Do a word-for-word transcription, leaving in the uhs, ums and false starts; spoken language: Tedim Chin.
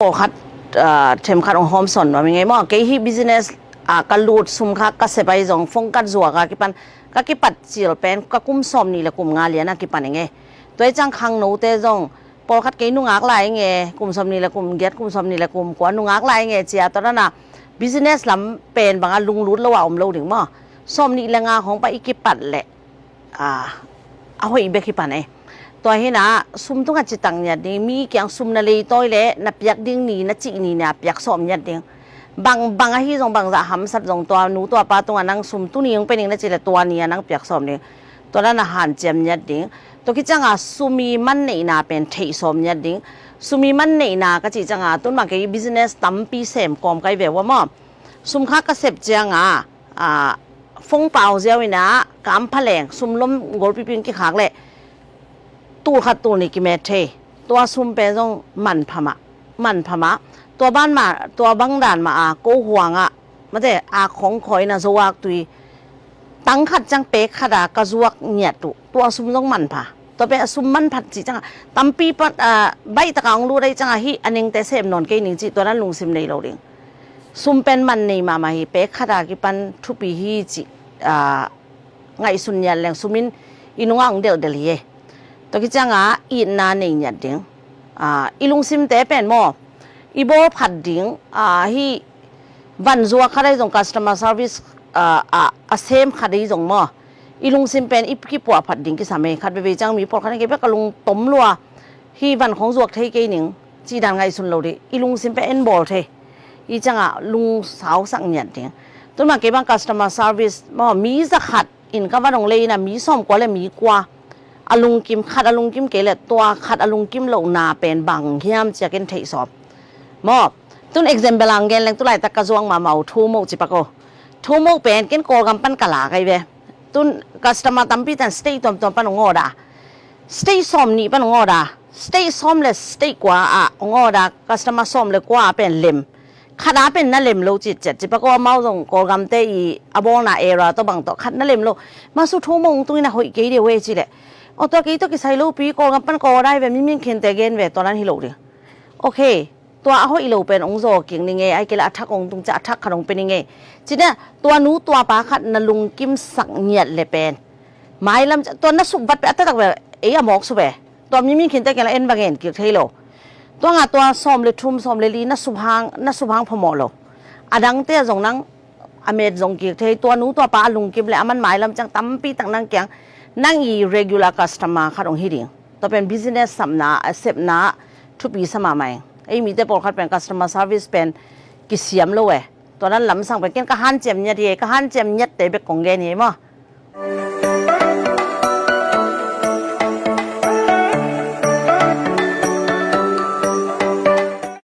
pawlkhat, ah, themkhat hong hawmsawn nuam ing ei maw. Kei hih business, ah, ka lut sum kha ka sep ahi zong phone ka zuak a kipan ka kipat cil pen ka kum sawm nih le kum nga lian a kipan ing ei. Tua hi ciang khangnote zong pawlkhat kei nungak lai ing ei, kum sawm nih le kum giat, kum sawm nih le kum kua nungak lai ing ei ci a, tua dan a business lam pen bang a lunglut lo a om lo ding maw. Sawm nih le nga khawng pai i kipat leh, ah, a hoih bek hi pan ei. Tua hi na sum tungah citak ngiat ding, mi kiang sum na leitawi leh na piak ding ni, na cih ni na piak sawm ngiat ding. Bang, bang ahi zong, bangzah hamsat zong, tua nu tua pa tungah nang sum tuni hong pia ning na cih leh tua ni a nang piak sawm ding. Tua dan a hanciam ngiat ding. Tua khit ciang a sum i man neihna pen theih sawm ngiat ding. Sum i man neihna ka cih ciang a tun bang kei business tampi sem kawm ka hi ve ua maw. Sum kha ka sep ciang a, ah, phone pau ziau in a, kam pha leng, sum lom golpipi in kikhak leh tul khat tul nih kimet thei. Tua sum pen zong manpha mah, manpha mah. Tua ban mah, tua bang dan mah a, ko huang ah, mate, a khong khawi in a zo ak tui tang khat ciang pek khat a ka zuak ngiat uh, tua sum zong manpha. Tua pen a sum manphat cih ciang a tampi pan, ah, baih tak a hong lut ahi ciang a hih a nengte sem nawn kei ning cih tua dan lungsim nei lo ding. Sum pen man nei mahmah hi, pek khat a kipan thupi hi cih, ah, ngaihsun ngiat leng sum in i nungah hong delhdel hi ei. Tua khit ciang a itna nei ngiat ding. Ah, i lungsimte pen maw, i bawl phat ding, ah, hih van zuak khat ahi zong customer service, ah, ah, a sem khat ahi zong maw, i lungsim pen i kipuah phat ding kisam ei. Khat veve ciang mi pawlkhat in kei bek ka lungtom lua, hih van khong zuak thei kei ning cih dan ngaihsun lo dih, i lungsim pen en bawl thei. Hih ciang a lungsausak ngiat ding. Tun bang kei bang customer service maw, mi za khat in ka van hong lei in a mi sawm kua le mi kua a lungkim, khat a lungkim kei leh tua khat a lungkim lohna pen bang hiam ci a ken theih sawm maw. Tun example a hong gen leng tu laitak ka zuak mahmah uh Thumok ci pak uh. Thumok pen ken Kawlgam pan ka lak ahi ve. Tun customer tampi tan state tuamtuam pan hong order a, state sawm nih pan hong order a, state sawm le state kua ah hong order a, customer sawm le kua a pen lem. Khat a pen na lem lo citciat ci pak uh, amau zong Kawlgamte i a bawlna error tawh bang tawh khat na lem lo. Masu Thumok hong tung in a hoih kei deuh e ci leh, aw, tua kei tawh kisai lopi, Kawlgam pan ka order ahi ve, mi min khente gen ve, tua nan hi lo ding. Ok. Tua a hoih lo pen hong zaw kik ning ei, ahih kei leh a thak hong tung ciang a thak khat hong pia ning ei. Ci-in ah tua nu tua pa khat na lungkimsak ngiat leh pen mailam ciang tua na sukvat pen a taktak pen ei a mawk sup e. Tua mi min khinte ken la en bang en kik thei lo. Tua ngah tua sawm le thum, sawm le li na sup hang, na sup hang phamawh lo. A dangte ah zong nang a met zong kik thei. Tua nu tua pa a lungkim leh a man mailam ciang tampi tak nang kiang nang i regular customer khat hong hi ding. Tua pen business sapna, a sepna thupi sa mahmah ing. Ei mite pawlkhat pen customer service pen kisiam lo e. Tua nan lamsang pen ken ka hanciam ngiat hi e, ka hanciam ngiatte bek kong gen hi e maw.